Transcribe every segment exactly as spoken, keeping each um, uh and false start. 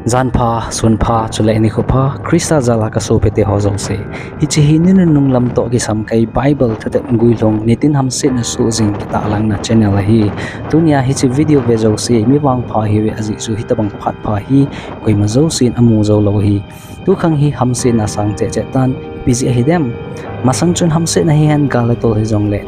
Janpha, sunpha, chule nikho pha, Christa jal a ka sopite ho jouse. Hiche hi ninunung lam toh kisam kei Bible thutep guilhung nitin hamsetna suhjing kitahlangna channel ahi. Tunia hiche video ve jouse mi vangpha hiuve, ajeh chu hitobang phat pha hi koima jousen amu jou lou ahi. Tukhang hi hamsetna sang cheh cheh tan, ipi jeh ahi dem? Masang chun hamsetna hihen gal le tol hijongle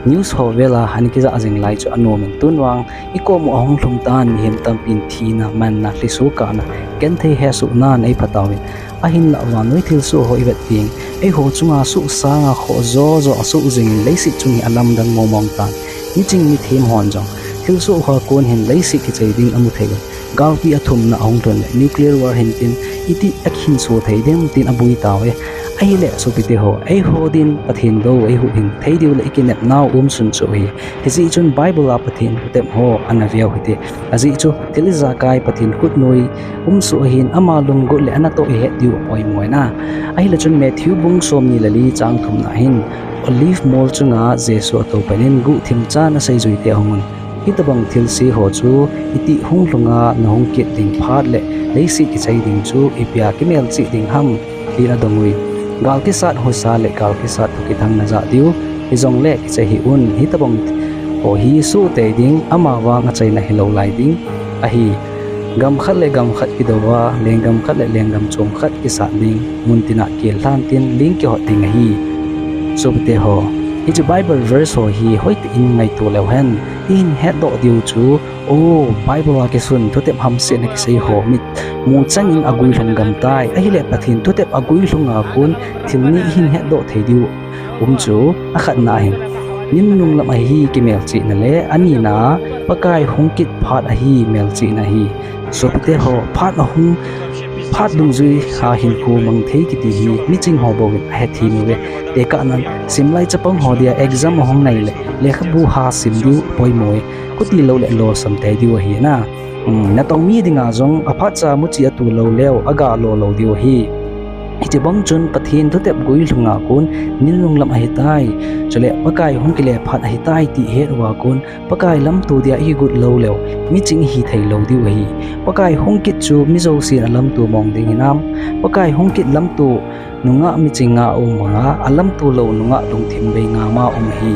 news ho vela ana kijah jing lai chu anom in, tun vang i kom u ahung lhung tan, mihem tampin thina, manna, lhiso kahna, genthei hesohnan eipha tauvin, ahinlah vannoi thilsoh ho i vet teng, eiho chunga suhsanga khoh jo jo asuh jingin leiset chung hi alamdang mong mong tan. Miching mithem hon jong thilsoh hoa kon hin leiset kichai ding amu thei uvin, galpi athumna ahung lhun le nuclear war hin tin, iti akhinso thei dem tin aboi tauve. Ahile sopite ho, eiho din Pathen dou eihuhhing thei diu le i kinepnau umsun chu ahi. Hijeh chun Bible a Pathen thutep ho ana veu hite. Ajeh chu thil ijakai Pathen khutnoi umsoh ahin, ama lunggot le anatoh ihet diu apoimo ahi. Ahile chun Matthew bung somni le li chang thumna hin, Olive mol chunga Jesu atou panin guhthim chan aseijuite ahungun, hitobang thilse ho chu itih hung lhunga nahung kit ding phat le leiset kichai ding chu ipia kimelchih ding ham, tin adong uvin. Gal kisat husa le gal kisat thukithang najah diu, hijongle kichai hih un, hitobang ho hi suhtei ding, amavang achaina hilou lai ding ahi. Gam khat le gam khat kidouva, lenggam khat le lenggam chom khat kisat ding, muntina kel lhan tin ling kihot ding ahi. Sopite ho, hiche Bible verse ho hi hoitah in ngaito leu hen, ihin hetdoh diu chu, o, Bible a kisun thutep hamsetna kisei ho mit muchang in aguilhung gam tai, ahile Pathen thutep aguilhunga kon thil ni ihin hetdoh thei diu um chu, akhatna ahin, ninunung lam ahi kimelchihna le, anina, Pakai hung kit phat ahi melchihna ahi. Sopite ho, phat ahung, phat dungjui a hinkho mang thei kiti hi miching ho bouvin ahethem uve. Tekahnan, simlai chapang ho dia exam ahung nai le lekhabu ha sim diu apoimo e. Khuti lou le losam tei diu ahi na. Natong mi dinga jong aphatcha muchi atu lou leu aga lo lou diu ahi. Hiche bang chun Pathen thutep guilhunga kon ninunung lam ahitai, chule Pakai hung kile phat ahitai ti het uva kon Pakai lamto dia ikigot lou leu miching ihi thei lou diu ahi. Pakai hung kit chu mi jousen alamto mong ding hinam? Pakai hung kit lamto nungah miching nga aum banga alamto lou nungah lungthim bei nga ma um ahi.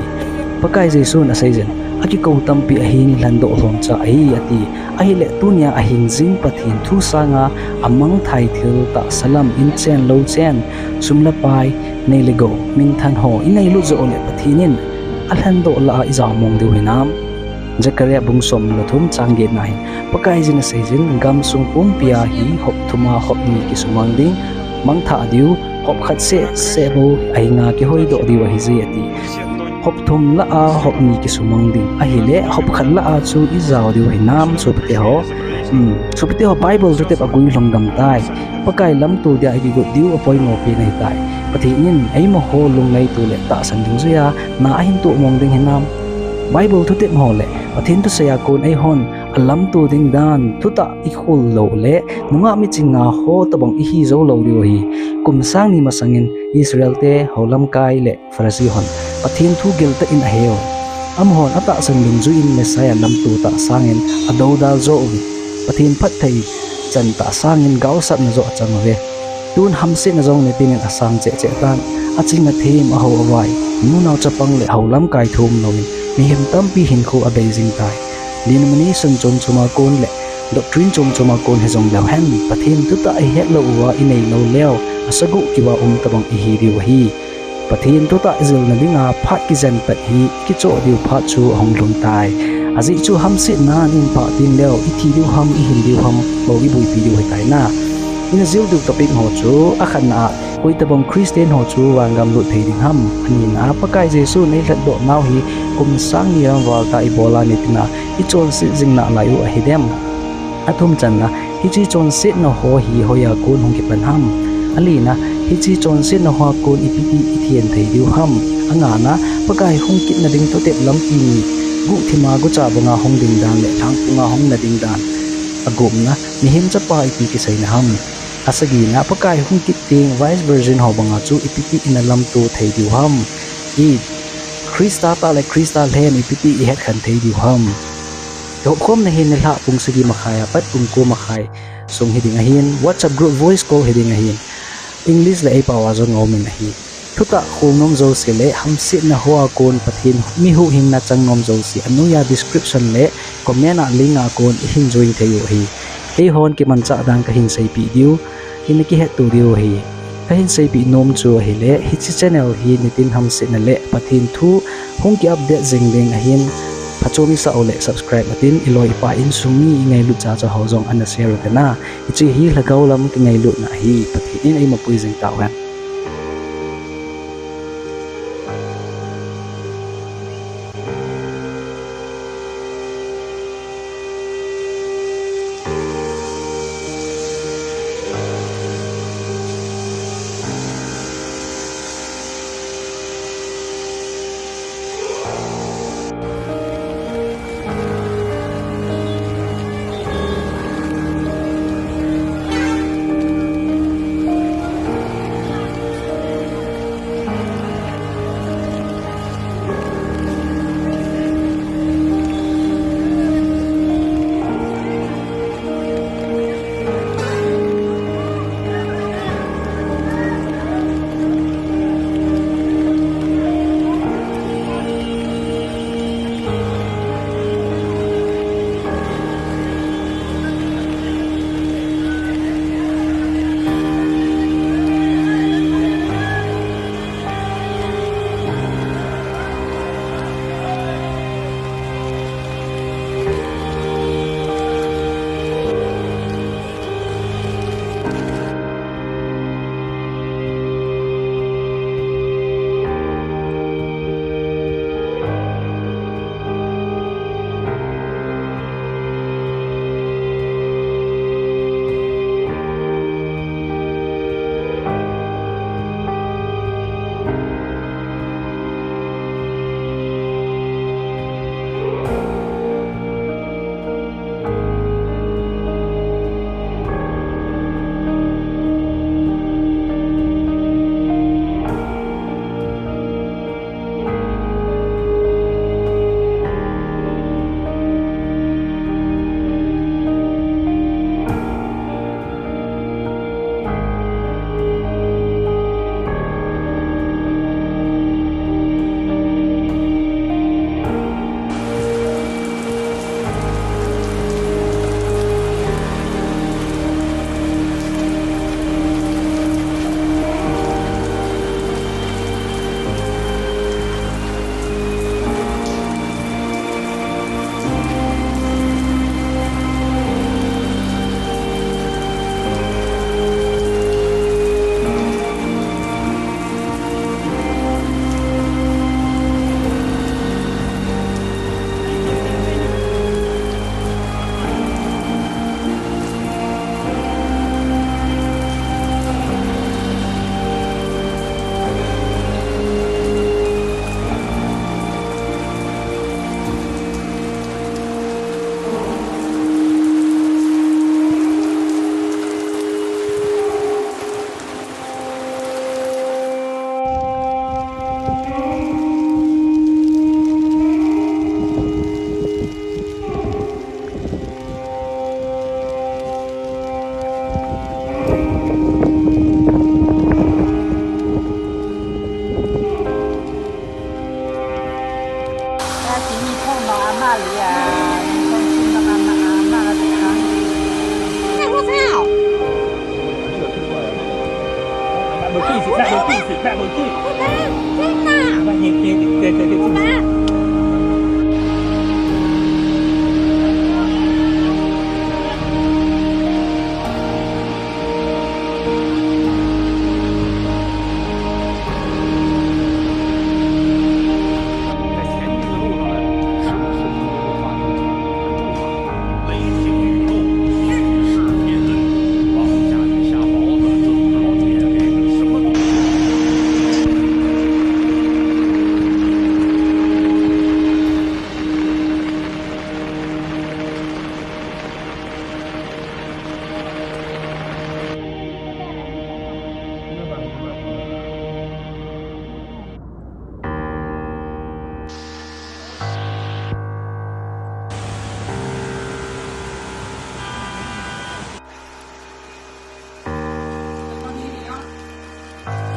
Pakai Jesun aseijin, akikou tampi ahin lhendoh lhomcha ahi ati. Ahile tunia ahing jing Pathen thu sanga amangthai thil tahsa lam in chen lou chen, sum le pai, nei le gou, minthan ho inei lut joh le Pathen in alhendoh lah a ijao mong diu hinam? Zechariah bung somni le thum chang getna hin Pakaiyin aseijin, gamsung pumpia hi hop thuma hop ni kisumang ding, mangthah diu, hop khat seh seh bou ahinga kihoidoh diu ahije ati. Hop thum lah a hop ni kisumang ding ahile hop khat lah a chu ijao diu hinam sopite ho? Sopite ho, Bible thutep aguilhung gam tai. Pakai lamto dia ikigot diu apoimo pen ahitai. Pathen in eimaho lungngaito le tahsan dungjuia na ahin toh mong ding hinam? Bible thutep ho le Pathen thusei a kon eihon alamto ding dan thutah ikhol lou le nungah miching nga ho tobang ihi jou lou diu ahi. Kum sang ni masangin Israelte houlamkai le Pharisee hon Pathen thu geltah in aheu. Amahon atahsan dungjuiyin Messiah lamto tah sangin adoudal joh uvin, Pathen phatthei chan tah sangin gaosapna joh achang uve. Tun hamsetna jong nitin in asang cheh cheh tan, aching athem, ahao avai, nunao chapang le houlamkai thum louvin mihem tampi hinkho abei jing tai. Denomination chom choma kon le doctrine chom choma kon hijong leu hen, Pathen thutah ihet lou uva inei lou leu, asagoh kiva um tobang ihi diu ahi. Pathen thutah ijilna dinga phat kijen pet hi ikichoh diu phat chu ahung lhung tai. Ajeh chu hamsetnan ihin pah teng leu ithi diu ham, ihin diu ham bou iboipi diu ahitai na. Ina jil diu topic ho chu, akhatna a, koi tobang Christian ho chu vangam lut thei ding ham? Anina, Pakai Jesun eilhatdoh nau hi kum sang ni lam val tah ibola nitina ichonset jing nalai u ahidem? Athum channa, hiche chonsetna ho hi hoiya kon hung kipan ham? Alina, hiche chonsetna hoa kon ipi ti ithen thei diu ham? Angana, Pakai hung kitna ding thutep lampi ni guhthima gucha banga hung ding dan le lhangphunga hung na ding dan. Agupna, mihem chapa ipi kiseina ham? Asagina, Pakai hung kit teng vice virgin ho banga chu ipi ti ina lamto thei diu ham? Iti, Christa tah le Christa lhem ipi ti ihetkhen thei diu ham? Kihopkhomna hi nilhah pung sagi makhai apat pung ko makhai sung hiding ahin, WhatsApp group voice call hiding ahin, English le eipao a jong aumin ahi. Thutah khol nom jouse le hamsetna hoa kon Pathen mi huhhingna chang nom jouse anoiya description le comment a link a kon ihin join thei u ahi. Keihon kimanchah dan kahin seipeh diu, ina kihetto diu ahi. Kahin seipeh nom chu ahile, hiche channel hi nitin hamsetna le Pathen thu hung ki update jing ding ahin, phachom isah u le subscribe utin, iloi ipai insung mi ingailut chacha ho jong ana share ute na. Hiche hi lhagao lam kingailutna ahi, Pathen in eimapui jing tauhen.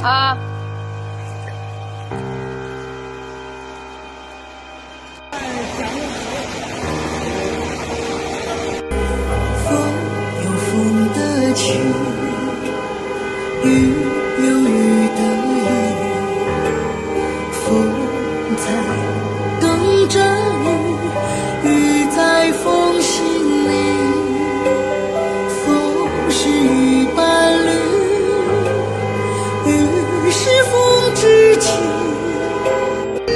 啊。风有风的情，雨有雨的雨，风在等着雨，雨在风心里，风是雨伴侣，雨是风之情。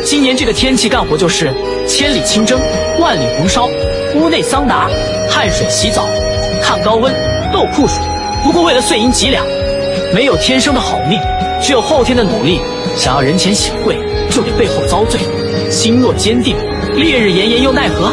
今年这个天气干活就是千里清蒸、万里红烧、屋内桑拿、汗水洗澡、看高温、斗酷暑。不过为了碎银几两，没有天生的好命，只有后天的努力。想要人前显贵，就得背后遭罪。心若坚定，烈日炎炎又奈何？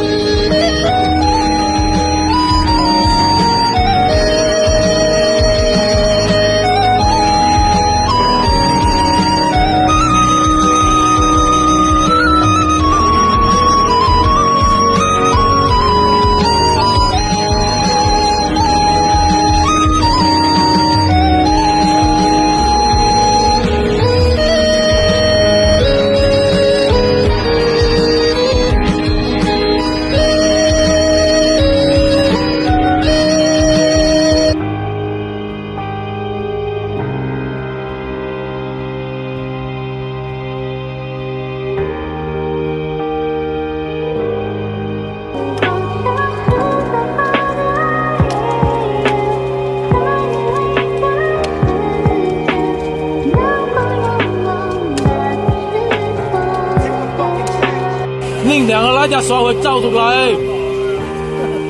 Ning dang lai ja so hoi chau tuk lai.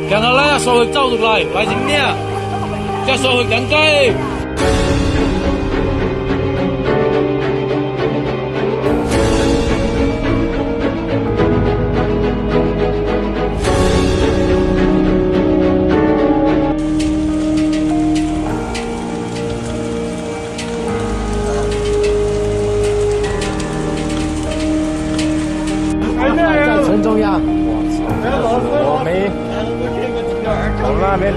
Dang lai ja so hoi chau tuk lai. Lai jing nia. Ja so hoi dang kai. 在村中央，我操，我没，我那边。